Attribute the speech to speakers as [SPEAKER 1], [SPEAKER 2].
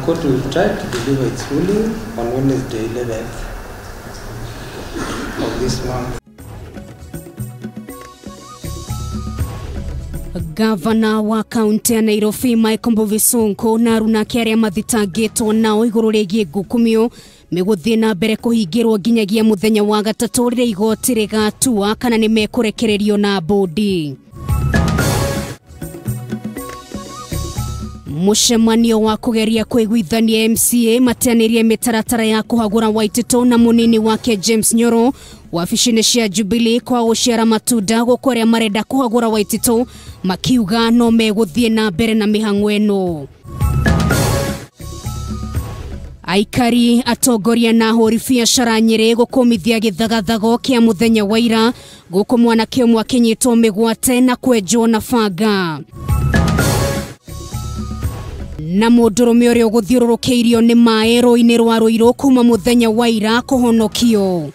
[SPEAKER 1] court will try to deliver its ruling on Wednesday 11th of this month.
[SPEAKER 2] Gavana wa kaunti ya Nairobi Mike Mbuvi Sonko na arunake aria mathitangĩtwo nao igũrũ rĩgiĩ ngukumio megũthiĩ na mbere kũhingĩrwo nginyagia mũthenya wa gatatũ rĩrĩa igoti rĩgatua kana nĩ mekũrekererio na bodi. Mũcemanio wa kũgeria kũiguithania MCA mateanĩrie mĩtaratara ya kũhagũra Waititũ na mũnini wake James Nyoro wabici-inĩ cia Jubilee kwa gũciara matunda gũkũ arĩa marenda kũhagũra Waititũ makiuga no megũthiĩ na mbere na mĩhang'o ĩno. Aikari atongoria na ahũri biacara Nyĩrĩ gũkũmithia gĩthagathago kĩa mũthenya wa ira gũkũ mwanake ũmwe akĩnyitwo mĩgwate na kwenjwo na banga. Na mũndũrũme ũrĩa ũgũthiũrũrũkĩirio nĩ maĩ rũĩ-inĩ rwa Rũirũ kuma mũthenya wa ira kũhonokio.